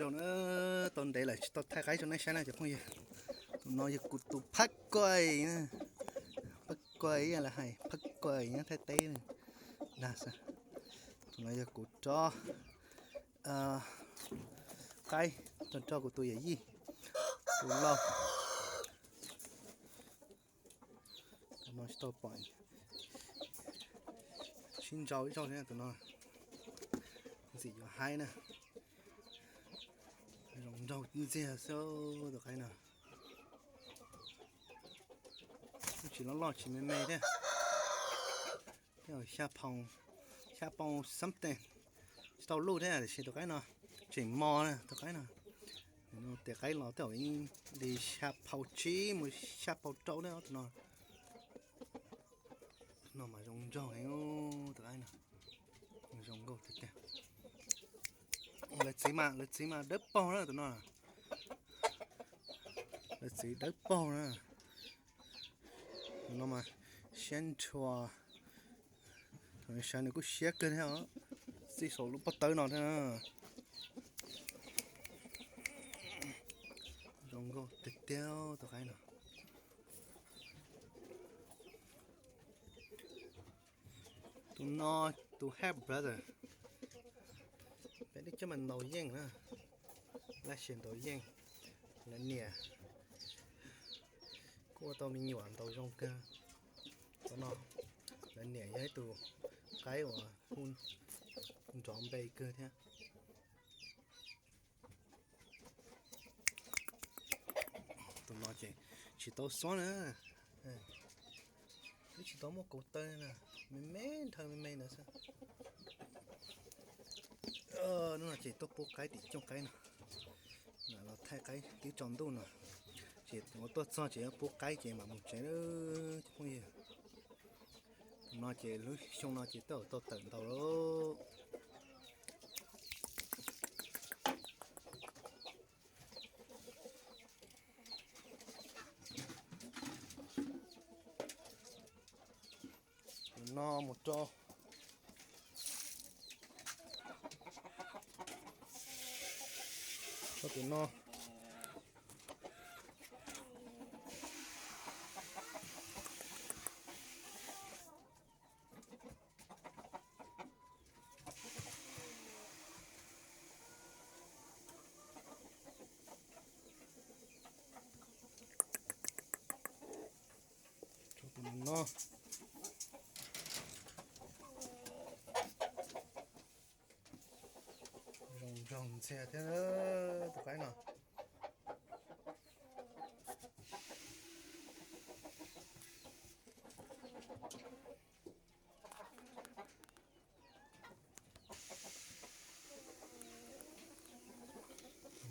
Tau ntev lawm tsis tau thaij qaib rau nej saib na cov phooj ywg. Tus no yog kuv tus phab kuais, phab kuais ib yam li hais phab kuais nyob Thaib teb ntag xwb. Tus no yog kuv rov qaib, rau rau kuv tus yawm yij, tus lauj. Tus no tsis tau pom, sib ntsau ib zaug thiab tus no. Ntxim yuav haib na. Zoo nraug ntxiag xwb tus qaib no. Tsis loj loj tsis me me thiab. Tej xya pound, xya pound something. Tsis tau luj thiab tiam sis tus qaib no tseem mos na tus qaib no. Tes qaib los tej zaum li xya pound tsib mus xya pound rau thiab tus no. Tus no mas zoo nraug heev tus qaib no. Zoo nkauj tiag tiag. Lawv txiv mas, lawv txiv mas dawb paug na tus no. Lawv txiv dawb paug na. Tus no mas siab nrhua. Thaum sawv nws kuj siab kawg thiab os. Txij saum lub pob tawb no thiab. Zoo nkauj tiag tiag tus qaib no. Tus no, tus half brother, peb twb coj mas ntaus yeej na, lab sis ntaus yeej, lawv niam kuj ua tau me nyuam ntaus zoo kawg. Tus no, lawv niam yog ib tug qaib uas hu nrov npe kawg thiab. Tus no ces tsis tau xob na, twb tsis tau muaj kaus taw na, me me nrhaw me me ntawd xwb. Hnub no ces tuaj pub qaib tim cooj qaib no, los thaij qaib twb tsaus ntuj no, ces ua tuaj txog ces yuav pub qaib ces mam mus tsev lawm cov phooj ywg. Tus no ces lub xyoo no ces twb tau tawm ntau lawm. Tus no mus rau, rau tus no. Tus no zoo nraug ntxiag thiab tus qaib no.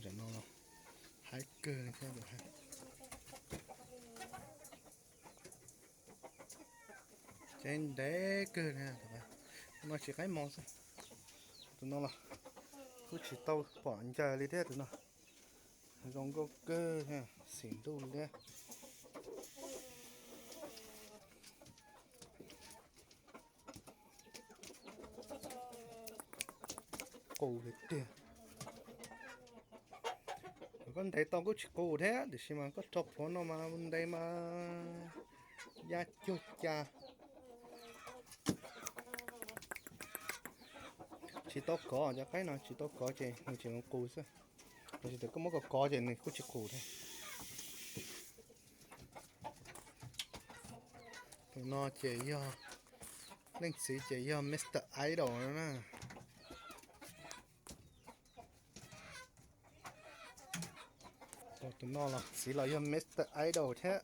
Tam no haib kawg li thiab, cev ntev kawg li. Tus no tsis qaib mos xwb, tus no los kuj tsis tau pom ncaws li thiab tus no. Zoo nkauj kawg, xim ntuj liab. Qus li tiag. Koj ntes tau kuj tsis qus thiab, tiam sis mas koj rho plhuav no mas ntes mas ya cuag cas. Tsis tau kov, cov qaib no tsis tau kov ces nws tseem qus xwb. Tab sis tias koj muab kov kov ces nws kuj tsis qus thiab. Tus no ces yog, leej txiv ces yog Mister Idol no na. Tus no los txiv los yog Mister Idol thiab.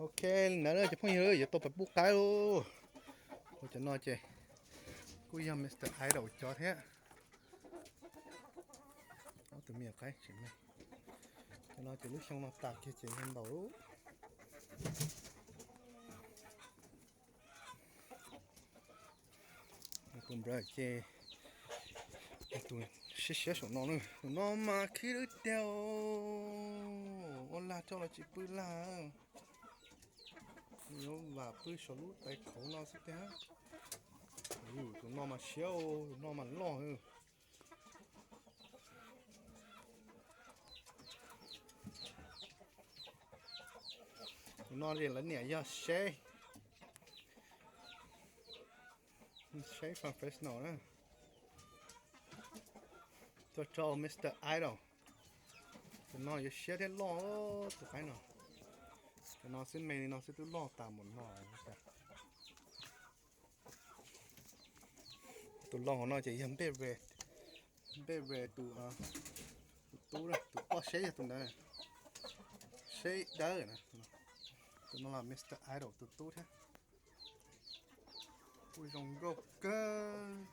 Ok, li ntawd cov phooj ywg, yuav tau pab pub qaib lauj. Ua cov no ces kuj yog Mister Idol cov thiab. Ob tug me nyuam qaib tseem me. Cov no ces lub xyoo no tas kiag ces yog ntaus lauj. Tus npawg ces tus siab siab saum no na, tus no mas khib lawm tiag, ua lag tso los tsis pw lag, yuav vam pw saum lub tais khauv no xwb tiag. Tus no mas siab, tus no mas loj. Tus no ces lawv niam yog Seb, Seb Professional na. Tuaj rau Mister Idol. Tus no yuav siab thiab loj, tus qaib no. Tus no xwb me li no xwb twb loj tas npaum no. Tus loj hauv no ces yog Npej Red, Npej Red tus, tus tub, tus poj Seb yog tus ntawd, Seb Dawb na. Tus no los Mister Idol tus tub thiab. Kuj zoo nkauj kawg.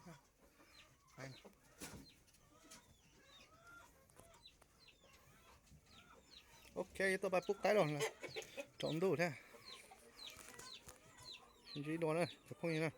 Ok, tuaj pab pub qaib los, tsaus ntuj thiab. Sib ntsib dua na cov phooj ywg na.